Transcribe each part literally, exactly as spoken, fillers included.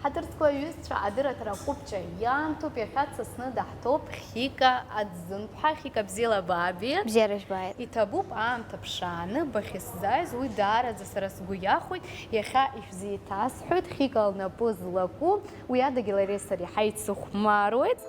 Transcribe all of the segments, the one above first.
Ҳаҭыр зқәу аҩызцәа, адырраҭара аҟәыбҷа иаамҭоуп, иахьа дсасны даҳҭоуп Хика Аӡынԥҳа. Хика, бзиала баабеит. Бзиара жәбааит. Иҭабуп, аамҭа ԥшааны бахьысзааиз, уи даараӡа сара сгәы иахәеит. Иахьа ишәзеиҭасҳәоит Хика лнапы злаку, уи адагьы лареи сареи ҳаицыхәмаруеит.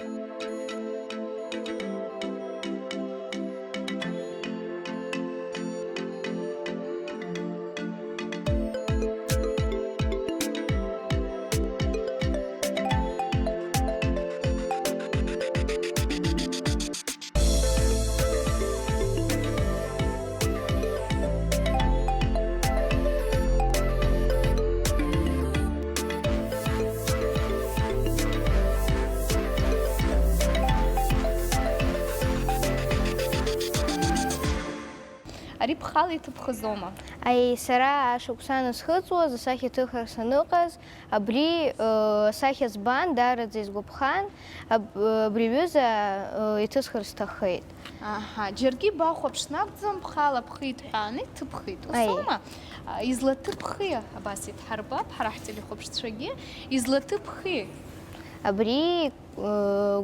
Ари бхала иҭыбхызоума? Аиеи, сара ашықәсан схыҵуаз, асахьаҭыхра саныҟаз, абри, э, асахьа збан, даараӡа исгәаԥхан, аб-, э, абри аҩыза, э, иҭысхыр сҭаххеит. Аҳа, џьаргьы бахәаԥшны акәӡам, бхала бхы иҭҳәааны иҭыбхит. Аиеи. Усоума? А, излаҭыбхи? Абас идҳарбап ҳара ҳтелехәаԥшцәагьы. Излаҭыбхи? Абри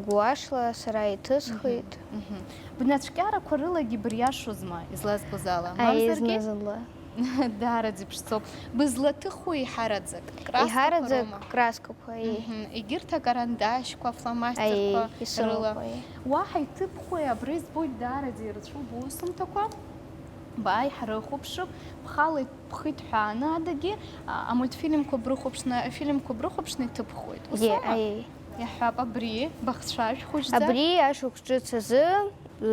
Гуашла сара иҭысхит. Мгм. Бнацәкьарақәа рылагьы быриашозма, излазбоз ала? Аиеи, мамзаргьы? Зны-зынла. Даараӡа иԥшӡоуп. Бызлаҭыхуеи еиҳараӡак? Краскақәа роума? Иҳараӡак краскақәа, аиеи. Мгм. Егьырҭ акарандашьқәа, афломастерқәа рыла. Аиеи, исымоуп, аиеи. Уаҳа иҭыбхуеи, абра избоит даараӡа ирацәоуп усумҭақәа. Бааи, ҳрыхәаԥшып, бхала бхы иҭҳәааны адагьы, а, амультфильмқәа брыхәаԥшны, афильмқәа брыхәаԥшны иҭыбхуеит. Усоума? Аиеи. Иаҳҳәап, абри, бахцәажә хәыҷӡа. Абри ашықәс ҿыц азы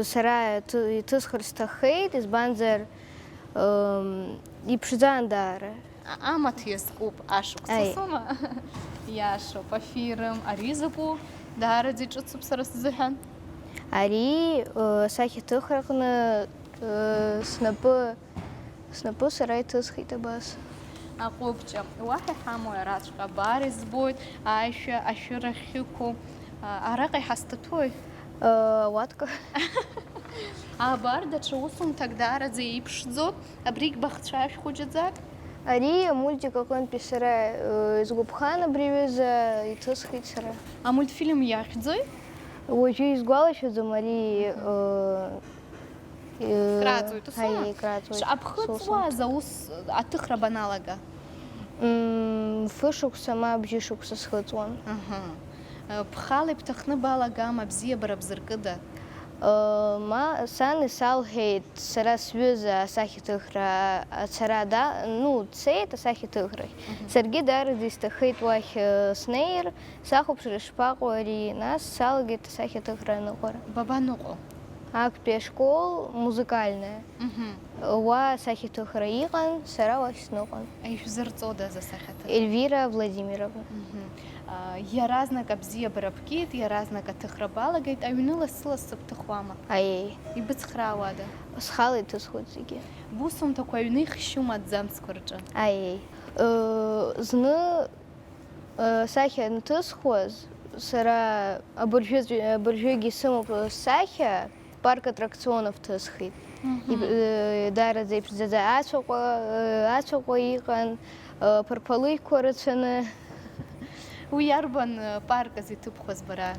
сара иҭы-, иҭысхыр сҭаххеит, избанзар, ым, иԥшӡан даара. А-, амаҭ иазкуп ашықәс, аиеи. Усоума? Иашоуп, афильм, ари закәу? Даараӡа иҿыцуп сара сзыҳәан. Ари, ы, асахьаҭыхраҟны, ы, снапы Снапы сара иҭысхит абас. Аҟәыбҷа. Уаҳа иҳамои араҵәҟьа? Абар избоит аишәа ашәыра ахьықәу. А, араҟа иҳазҭаҭәои? Э, ауатка. Абар даҽа усумҭак даараӡа иԥшӡоуп. Абригь бахцәажә хәыҷыӡак. Ари амультик аҟынтәи сара, э, исгәаԥхан абри аҩыза иҭысхит сара. Амультфильм иахьӡои? Уажәы исгәалашәаӡом ари, э, Э, краҵуеит, усоума? Аиеи, краҵуеит. Ш-, аԥхыӡ усумҭа. Уааз аус аҭыхра баналага? Мм, фышықәса ма бжьышықәса схыҵуан. Аҳа. Э, бхала ибҭахны балагама, абзиабара бзыркыда? Э, ма сан исалҳәеит, сара сҩыза асахьаҭыхра ацара да-, ну, дцеит асахьаҭыхрахь. Мгм. Саргьы даараӡа исҭаххеит уахь, э, снеир, сахәаԥшыр ишԥаҟоу ари, нас салагеит асахьаҭыхра аныҟәара. Бабаныҟәо? Актәи ашкол музыкальная. Мгм. Уа асахьаҭыхра иҟан, сара уахь сныҟәон. Ишәзырҵодаз асахьаҭыхра? Эльвира Владимировна. Мгм. А, иаразнак абзиабара бкит, иаразнак аҭыхра балагеит, аҩны лассы-лассы бҭыхуама? Аиеи. Ибыцхраауада? Схала иҭысхуеит зегьы. Бусумҭақәа аҩны ихшьума аҭӡамцқәа рҿы? Аиеи. Ыы, зны Э, сахьа анҭысхуаз, сара абыржәы-, абыржәыгьы сымоуп сахьа, парк аттракционов ҭысхит. Мгм. Иб-, э, даараӡа иԥшӡаӡа ацәаҟәа, э, ацәаҟәа иҟан, э, ԥарԥалыгьқәа рацәаны. Уи иарбан, э, парк азы иҭыбхуаз бара?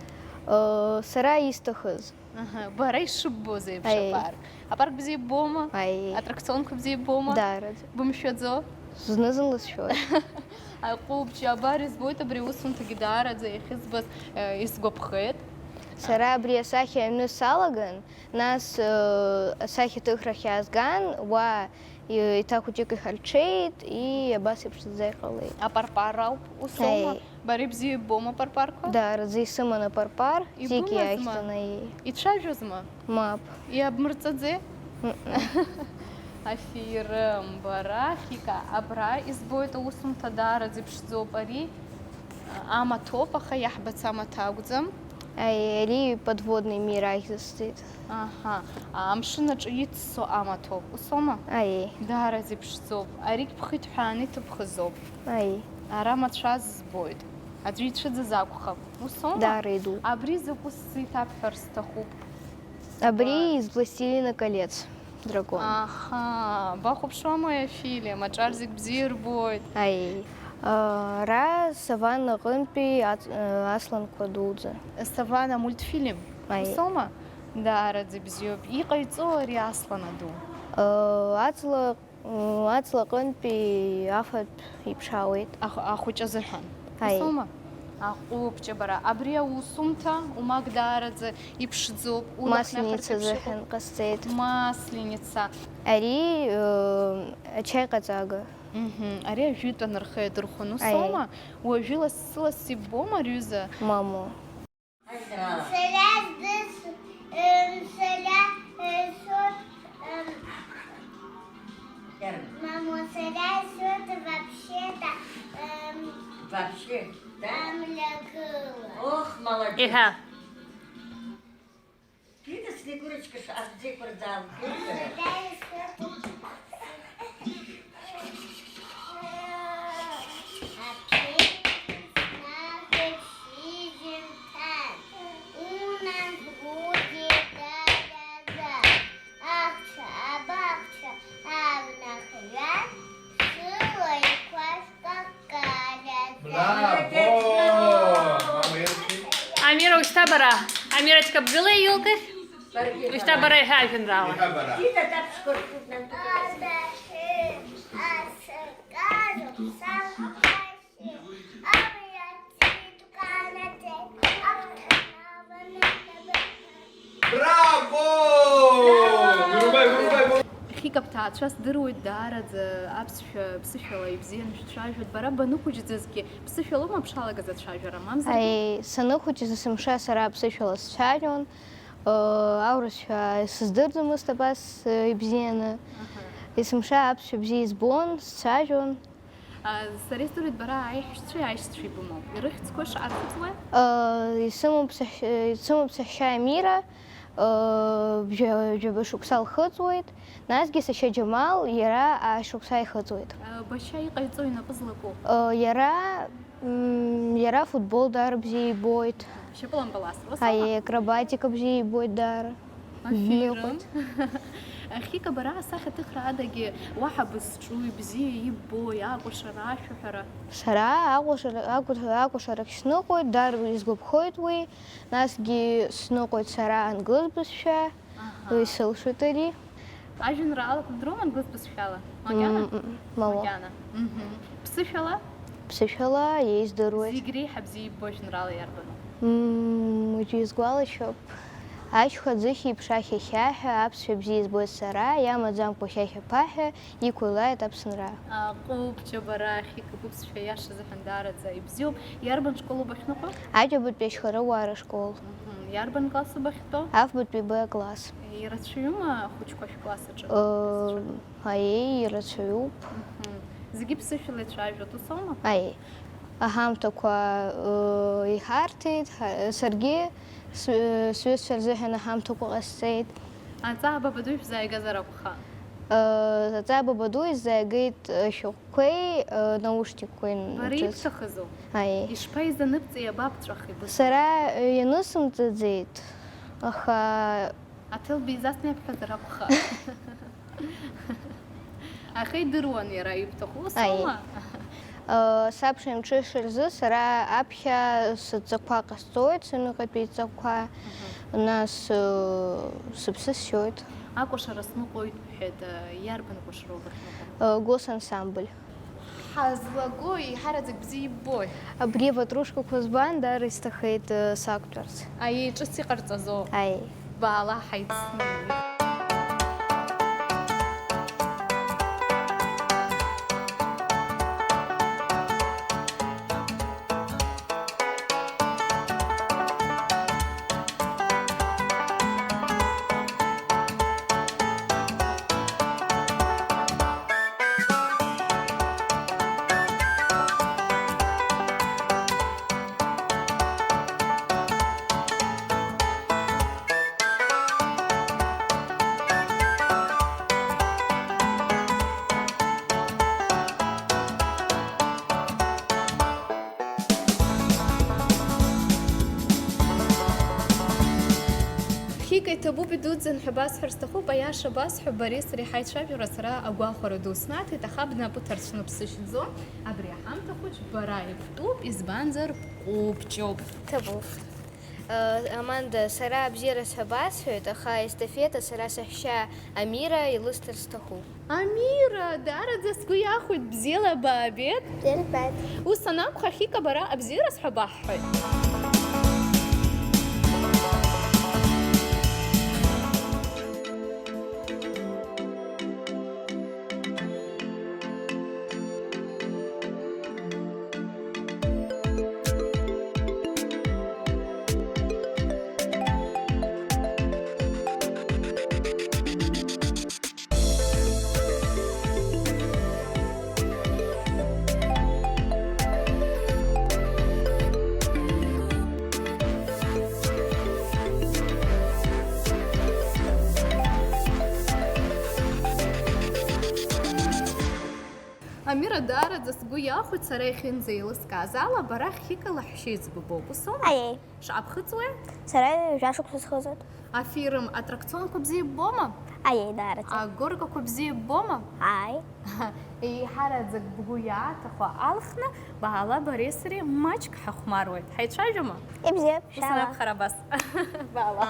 Э, сара исҭахыз. Аҳа, бара ишыббоз еиԥш. Аиеи. Апарк. Апарк бзиа ббома? Аиеи. Атракционқәа бзиа ббома? Даараӡа. Бымшәаӡо? Зны-зынла сшәоит. Аҟәыбҷа, абар избоит, абри аусумҭагьы даараӡа иахьызбаз, э, исгәаԥхеит. Сара абри асахьа аҩны салаган, нас, э, асахьаҭыхрахь иаазган, уа И-, еиҭа хәыҷык иҳарҽееит, и-, абас еиԥш зынӡа иҟалеит. Апарпар ауп, усоума? Аиеи. Бара ибзиа иббома апарпарқәа? Даараӡа исыман апарпар, зегьы иахьӡаны, аиеи. Ибымазма? Ицәажәозма? Мап. Иабмырҵаӡеи? Мм. Афирым, бара, Хика, абра избоит аусумҭа даараӡа иԥшӡоуп ари. Амаҭоуп, аха иаҳбац амаҭ акәӡам. Аиеи, ари подводный мир ахьӡысҵеит. Аҳа, амшын аҿы иццо амаҭоуп, усоума? Аиеи. Даараӡа иԥшӡоуп, аригь бхы иҭҳәааны иҭыбхызоуп. Аиеи. Ара мацәаз збоит, аӡәы ицәыӡыз акәхап, усоума? Даара иду. Абри закәу сзы иҭабҳәар сҭахуп. Абри из Властелина колец, дракон. Аха, бахәаԥшуама афильм, аҿар зегь бзиа ирбоит. Аиеи. Ара Саванна аҟынтәи аҵ-, асланқәа дуӡӡа. Саванна мультфильм? Аи. Усоума? Даараӡа бзиоуп. Иҟаиҵо ари аслан аду? Аҵла, аҵла аҟынтәи афатә иԥшаауеит. Ах-, ахәыҷы азыҳәан. Аи. Усоума? Аҟәыԥ, џьабара. Абри аусумҭа, умак даараӡа иԥшӡоуп. Улахь Масленица наҟ азыҳәан ҟасҵеит. Масленица. Ари, ачаи ҟаҵага. Мгм. Ари ажәытә анырхы иадырхәон, ус аума? Уажәы лассы-лассы иббома, рҩыза? Мамоу. Сара здыз, м, сара, э, сот, м, Мамоу, сара сот вообще-то, м, Вообще, да? Амлякыла. Ох, молодец. Иҳәа. Вида Снегурочка ш-, ах, ӡеқәырӡаалгеит. Браво! Амира, ушьҭа бара. Амирочка, бгылеи аиулкахь? Ушьҭа бара иҳәа ажәеинраала. Иҳәа бара. Браво! Вырубай, вырубай, вырубай! Хьика бҭаацәа здыруеит, даараӡа аԥсшәа ԥсышәала ибзианы шәцәажәоит. Бара баныхәыҷӡазгьы ԥсышәалоума бшалагаз ацәажәара, мамзаргьы? Аи, саныхәыҷыз есымша сара аԥсышәала сцәажәон. Аурысшәа сыздырӡомызт абас ибзианы. Аҳа. Есымша аԥсшәа бзиа избон, сцәажәон. А, сара издыруеит, бара аиҳәшьцәеи аишьцәеи бымоуп. Ирыхьӡқәа шәархыҵуеи? Э, исымоуп саҳ-, э, исымоуп саҳәшьа Амира, э, бжа-, жәаба шықәса лхыҵуеит, насгьы сашьа Џьамал, иара ашықәса ихыҵуеит. Э, башьа иҟаиҵо инапы злаку? Э, иара, м, иара футбол даара бзиа ибоит. Шьапыла мбалас, ус аума? Ҳаи, акробатика бзиа ибоит даара. Аферым. Дныҟәоит. Хьика, бара асахьаҭыхра адагьы уаҳа бызҿуи, бзиа иббои, акәашара, ашәаҳәара? Сара акәашара, акәашарахь сныҟәоит, даара исгәаԥхоит уи, насгьы сныҟәоит сара англыз бызшәа, аҳа, уи сылшоит ари. Ажәеинраалақәа бдыруама англыз бызшәала? Макьана? М, м, мамоу. Макьана. Мгм. Ԥсышәала? Ԥсышәала, иеиздыруеит. Зегь реиҳа бзиа иббо ажәеинраала иарбану? М, уажәы исгәалашәап. Ашьха ӡыхь еиԥш ахьа-хьаҳәа, аԥсшәа бзиа избоит сара, иамаӡамкәа хьаҳәа-ԥаҳәа, иқәылааит Аԥсынра. Аҟәыԥ, џьабара, Хьика, быԥсшәа иашазыҳәан даараӡа ибзиоуп. Иарбан школ убахьныҟәо? Аџьабатәи ашьхарыуаара школ. Мгм. Иарбан класс убахьтәоу? Афбатәи Б акласс. Ирацәаҩума ахәыҷқәа шәкласс аҿы? Ыы, аиеи, ирацәаҩуп. Мгм. Зегьы ԥсышәала ицәажәоит, ус аума? Аиеи. Аҳамҭақәа, ыы, иҳарҭеит, ҳа-, саргьы с-, сҩызцәа рзыҳәан аҳамҭақәа ҟасҵеит. Аҵаа баба ду шәзааигазар акәхап? Ыы, аҵаа баба ду исзааигеит, ыы, шәҟәқәеи, ыы, наушникқәеи. Бара ибҭахызу? Аиеи. Ишԥаизаныбҵеи, иабабҵәахи быҭ? Сара, ыы, ианысымҵаӡеит, аха Аҭел бизасны иабҳәазар акәхап. Аха идыруан иара ибҭаху, ус аума? Аиеи. Ыы, саԥхьа мҽыша рзы сара аԥхьа сыдҵақәа ҟасҵоит, сыҩныҟатәи идҵақәа, мгм, нас, ыы, сыԥсы сшьоит. Акәашара сныҟәоит бҳәеит, ыы, иарбан кәашароу бахьныҟәо? Ыы, госансамбль. Ҳазлаго еиҳараӡак бзиа иббои? Абри аватрушкақәа збан, даара исҭахеит, ыы, сақәтәарц. Аиеи, ҿыц иҟарҵазоу? Аиеи. Баала, ҳаицны. Иҭабуп, идуӡӡан ҳәа басҳәар сҭахуп, аиаша басҳәап, бареи сареи ҳаицәажәара сара агәахәара ду снаҭеит, аха бнапы ҭарцәны бсышьҭӡом, абри аҳамҭа хәыҷ бара ибтәуп, избанзар бҟәыбҷоуп. Ҭабуп. Э, Аманда, сара абзиараз ҳәа басҳәоит, аха аестафета сара саҳәшьа Амира илысҭар сҭахуп. Амира, даараӡа сгәы иахәеит, бзиала баабеит. Бзиара ббааит. Ус анакәха, Хика, бара абзиараз ҳәа баҳҳәоит. Амира, даараӡа сгәы иахәеит, сара иахьынӡеилыскааз ала, бара Хика лаҳәшьеиҵбы боуп, усоума? Аиеи. Шаҟа бхыҵуеи? Сара ҩажәа шықәса схыҵуеит. Афильм атракционқәа бзиа ббома? Аиеи, даараӡа. Агоркақәа бзиа ббома? Ааи. Еиҳараӡак бгәы иааҭахо алхны, баала бареи сареи маҷк ҳахәмаруеит. Ҳаицәажәома? Ибзиоуп, ус шәаала. Анакәха, абас. Баала.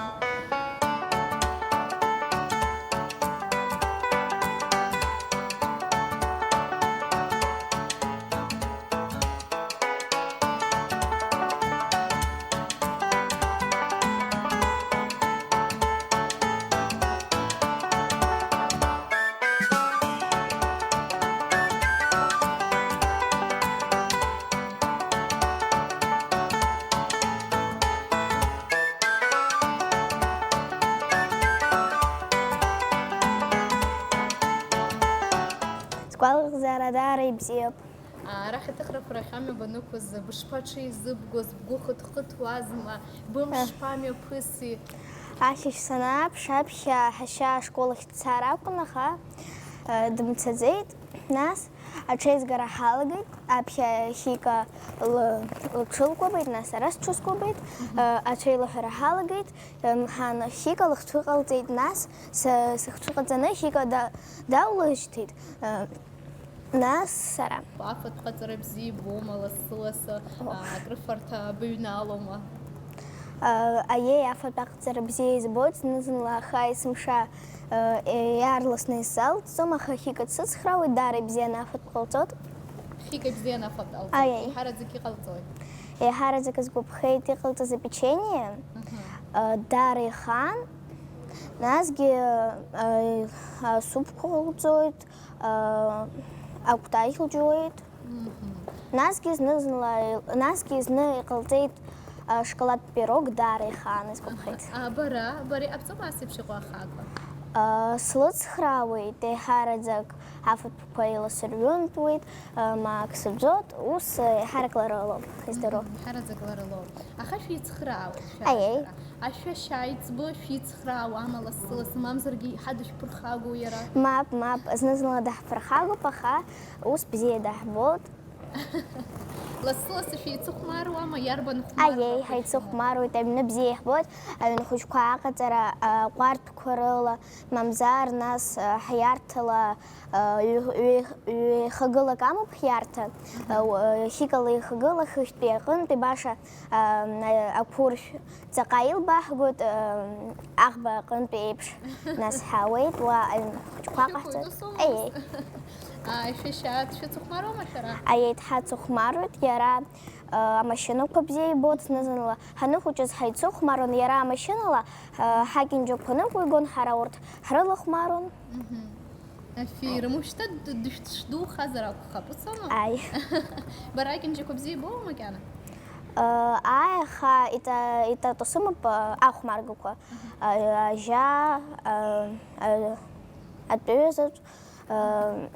Сгәалаҟазаара даара ибзиоуп. Арахь аҭыхрақәа рахь амҩа банықәыз, бышԥаҽеизыбгоз, бгәы хыҭхыҭуазма, бымш Ах. шԥамҩаԥыси? Ашьыжь санааԥш, аԥхьа ҳашьа ашкол ахь дцар акәын, аха, э, дымцаӡеит. Нас аҽеизгара ҳалагеит, аԥхьа Хика лы-, лҽылкәабеит, нас сара сҽыскәабеит, Мгм. э, аҽеилаҳәара ҳалагеит, э, ҳан Хика лыхцәы ҟалҵеит, нас са-, сыхцәы ҟаҵаны Хика да-, даулыжьҭит. Э, Нас сара. Афатә ҟаҵара бзиа ибома, лассы-лассы, О. а, акрыфарҭа быҩналома? А, аиеи, афатә аҟаҵара бзиа избоит, зны-зынла, аха есымша, а, е-, иаарласны исзалҵӡом, аха Хика дсыцхраауеит, даара ибзианы афатә ҟалҵоит. Хика ибзианы афатә ҟалҵоит? Аиеи. Еиҳараӡак иҟалҵои? Еиҳараӡак сгәаԥхеит иҟалҵаз апечение, Мгм. а, даара ихаан, насгьы, а, а, супқәа ҟалҵоит, а, акәтаӷь лжьуеит. Мгм. Насгьы зны-зынла, насгьы зны иҟалҵеит, а, шоколад пирог даара ихаан, исгәаԥхеит. Аҳа. А, бара, бара иҟабҵома ас еиԥш иҟоу ахаақәа? А, слыцхраауеит еиҳараӡак афатәқәа еиласырҩынтуеит, а, ма ак сыбзоуит, ус, а, еиҳарак лара лоуп, издыруа. Мгм, еиҳараӡак лара лоуп. Аха шәицхраауеит, шәара, Аиеи. шәара. Ашәа шьаиҵбы шәицхраауама лассы-лассы, мамзаргьы иҳадышәԥырхагоу иара? Мап, мап, зны-зынла даҳԥырхагоуп, аха ус бзиа даҳбоит. Лассы-лассы шәеицыхәмаруама, иарбан хәмаррақәа Аиеи, шәымоу? Ҳаицыхәмаруеит, аҩны бзиа иаҳбоит, аҩны хәыҷқәа аҟаҵара, а, ҟәардәқәа рыла, мамзар нас, а, ҳиарҭала, а, ҩ-, ҩ-, ҩ-, еихагылак амоуп ҳиарҭа, Мгм. а, у-, а, Хикала еихагыла хыхьтәи аҟынтәи баша, а, а, ақәыршә ҵаҟа илбааҳгоит, а, аӷба аҟынтәи еиԥш, нас ҳаауеит, уа аҩны хәыҷқәа Шәықәуеит, ҟаҳҵоит. Усома, Аиеи. ус? А, шәашьа дшәыцыхәмаруама шәара? Аиеи, дҳацыхәмаруеит, иара, а, амашьынақәа бзиа ибоит, зны-зынла ҳаныхәыҷыз ҳаицыхәмаруан, иара амашьынала, а, ҳакьанџьақәа ныҟәигон, ҳара урҭ ҳрылахәмаруан. Мгм. Афирым, уажәшьҭа д-, дышәҭшдухазар акәхап, усома? Ааи. Бара акьанџьақәа бзиа ибоуа макьана? Э, ааи, аха ита-, итатоу сымоуп, э, ахәмаргақәа. Мгм. Э, ажьа, э, э, атәыҩазаҵә, э,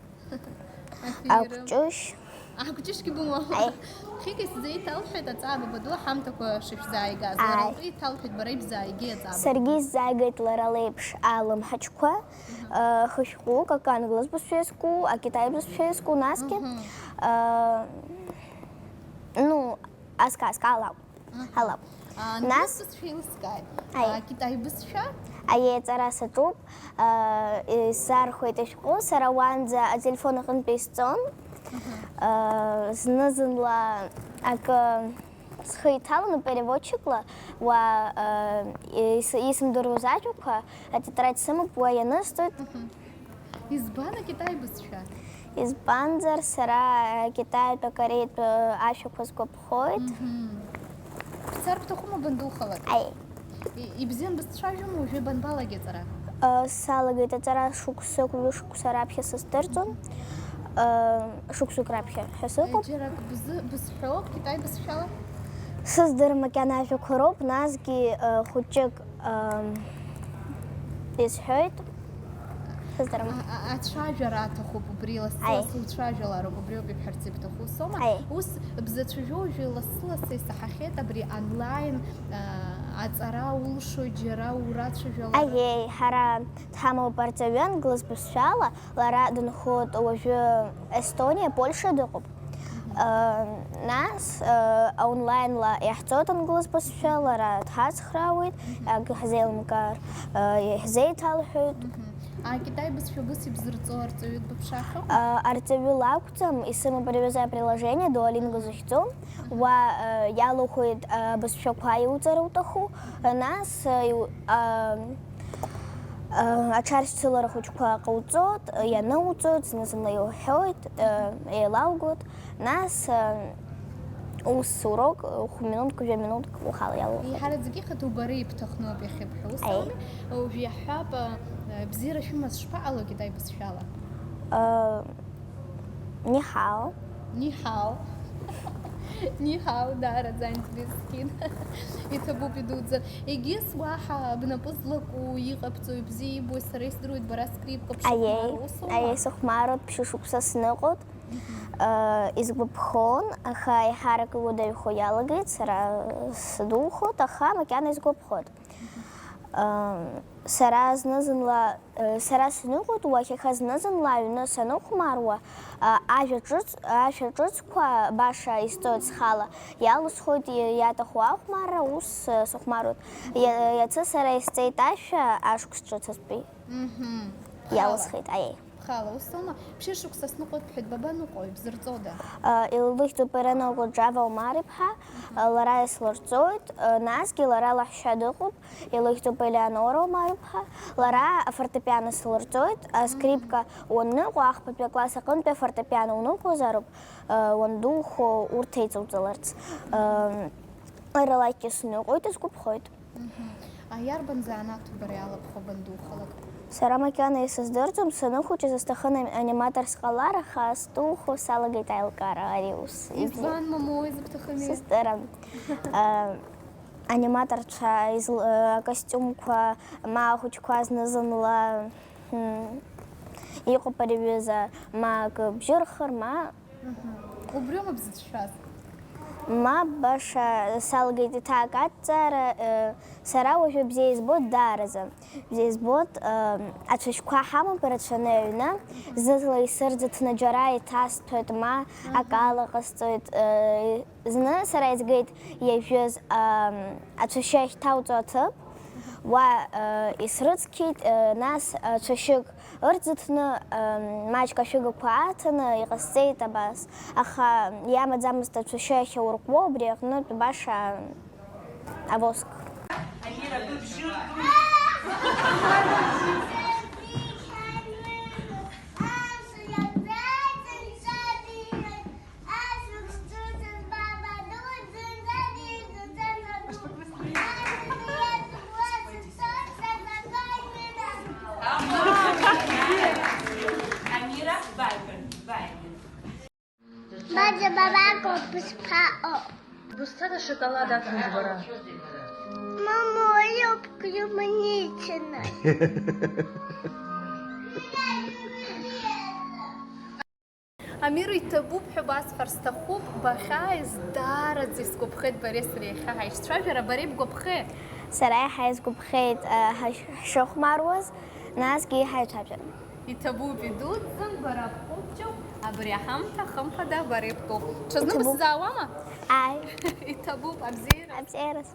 Афирым. Акәҷышь. Акәҷышьгьы бымоуа? Ааи. Хика исзеиҭалҳәеит аҵаа бабаду аҳамҭақәа шышәзааигаз. Лара Ааи. Лтәы иҭалҳәеит бара ибзааигеи аҵаа бабаду? Саргьы исзааигеит лара леиԥш алымҳаҿқәа, Мгм. э, хышә хәык, акы англызбызшәа иазку, акитаи бызшәа иазку, насгьы, Мгм. э, ну, аска-аска алакә. Мгм. Алакә. Нас? Англи бызшәа еилыскааит. Аи. А, Китай бызшәа? Аиеи, аҵара саҿуп. А, исзаархәеит ашәҟәы, сара уаанӡа ателефон аҟынтәи исҵон. Мгм. А, зны-зынла акы схы иҭаланы переводчикла, уа, а, ис-, исымдыруаз ажәақәа атетрадь сымоуп, уа ианысҵоит. Мгм. Избан акитай бызшәа? Избанзар, сара акитаитә, акореитә, э, ашәақәа сгәаԥхоит. Мгм. Бцар бҭахума бандухалак? Аи. И-, ибзиан бызцәажәома уажәы банбалагеи аҵара? Э, салагеит аҵара шықәсык, ҩышықәса раԥхьа сыздырӡом. Э, шықәсык раԥхьа ҳәа сыҟоуп. Э, џьара акы бзы-, бызҳәоуп китай бызшәала? Сыздырам макьана ажәақәа роуп, насгьы, э, хәыҷык Ам, исҳәоит. Сыздырам. А, а, ацәажәара аҭахуп убри, лассы-лассы Аи. Уцәажәалароуп, убриоуп ибҳәарц ибҭаху, соума? Аи. Ус бзацәажәо уажәы лассы-лассы исаҳахьеит абри онлайн, а, аҵара улшоит, џьара урацәажәалар? Аиеи, ҳара дҳамоуп арҵаҩы англыз бызшәала, лара дынхоит уажәы Естониа, Польша дыҟоуп. Э, нас, э, онлайн-ла иаҳҵоит англыз бызшәа, лара дҳацхраауеит, акы ҳзеилымкаар, э, иаҳзеиҭалҳәоит. Мгм. А, китай бызшәа бус ибзырҵо арҵаҩы дбыԥшаахьоу? Э, арҵаҩы лакәӡам, исымоуп ари аҩыза априложение Duolingo захьӡу, уа, э, иалухәеит, э, бызшәақәа иуҵар уҭаху, э, нас, э, иу-, э, Аҽаршьцылара хәыҷқәа ҟауҵоит, иануҵоит, зны-зынла иуҳәоит, еилаугоит, нас ус урок хә-минуҭк, жәа-минуҭк ухала иалухуеит. Еиҳараӡак ихадоу бара ибҭахноуп иахьыбҳәо, ус Аи. Ауми? Уажә иаҳҳәап, бзиара шәымаз шԥаҟало китай бызшәала? Э, Ни хао. Ни хао. Ни хао, даараӡа английскит. Иҭабуп идуӡӡан. Егьыс уаҳа бнапы злаку, иҟабҵо, ибзиа ибои, сара исдыруеит, бара скрипка Аиеи, бшыхәмаруа, усоума? Аиеи, сыхәмаруеит, ԥшьышықәса сныҟәоит. Э, изгәаԥхон, аха еиҳарак игәадаҩхо иалагеит, сара сдухоит, аха макьана изгәаԥхоит. Э, сара зны-зынла Сара сныҟәоит уахь, аха зны-зынла аҩны саныхәмаруа, а, ажәа ҿыц, ашәа ҿыцқәа баша исҵоит схала, иалысхуеит и-, иаҭаху ахәмарра, ус, э, сыхәмаруеит. Иа-, иацы сара исҵеит ашәа ашықәс ҿыцызтәи. Мгм. Иалысхит, аиеи. Бхала, ус аума? Ԥшьышықәса сныҟәоит бҳәеит, бабаныҟәои, бзырҵода? Э, илыхьӡуп Ирина Гәыџьава Омар-иԥҳа, э, лара ислырҵоит, э, насгьы лара лаҳәшьа дыҟоуп, Илыхьӡуп Елеонора Омар-иԥҳа. Лара афортепиано слырҵоит, аскрипка уанныҟәо, ахԥатәи акласс аҟынтәи афортепиано уныҟәозароуп, э, уандухо урҭ еиҵауҵаларц. Э, ларагьы сныҟәоит, исгәаԥхоит. Мгм. А иарбан занааҭу бара иалабхәа бандухалак? Сара макьана исыздырӡом, саныхәыҷыз сҭахын ани-, аниматор сҟалар, аха сдухо салагеит аилкаара ари ус. Избан, мамоу, изыбҭахыми? Сыздырам. Э, аниматорцәа изл-, э, акостиумқәа, ма ахәыҷқәа зны-зынла, м, иҟоуп ари аҩыза, ма акы бжьырхыр, ма Мгм. Убриоума бзыцәшәаз? Мап, баша салгеит иҭак аҭҵаара, э, сара уажәы бзиа избоит даараӡа. Бзиа избоит, э, ацәашьқәа ҳамоуп рацәаны аҩны, зны-зынла исырӡыҭны џьара иҭасҭәоит, ма акала ҟасҵоит, э, Зны сара изгеит иажәыз, ам, ацәашьы ахьҭауҵо аҭыԥ, уа, э, исрыцқьеит, э, нас ацәашьык ырӡыҭны, ам, маҷк ашәыгақәа ааҭаны иҟасҵеит абас, аха иамаӡамызт ацәашьы ахьауркуа, убри аҟнытә баша авоск. Амира, баҩ, баҩ. Баӡа бабаго бысԥаҟо. Бысцада шоколад аҭан бара? Мама, я клеманичная. Амира, иҭабуп ҳәа басҳәар сҭахуп, бахьааиз даараӡа исгәаԥхеит бареи сареи иахьа ҳаишцәажәара, бара ибгәаԥхеи? Сара иаҳа исгәаԥхеит, э, ҳаш-, ҳшыхәмаруаз, насгьы иҳаицәажәара. Иҭабуп идуӡӡан, бара бхәыҷуп, абри аҳамҭа хымԥада бара ибтәуп. Ҽазны Иҭабуп. Бысзаауама? Ааи. Иҭабуп, абзиара. Абзиараз.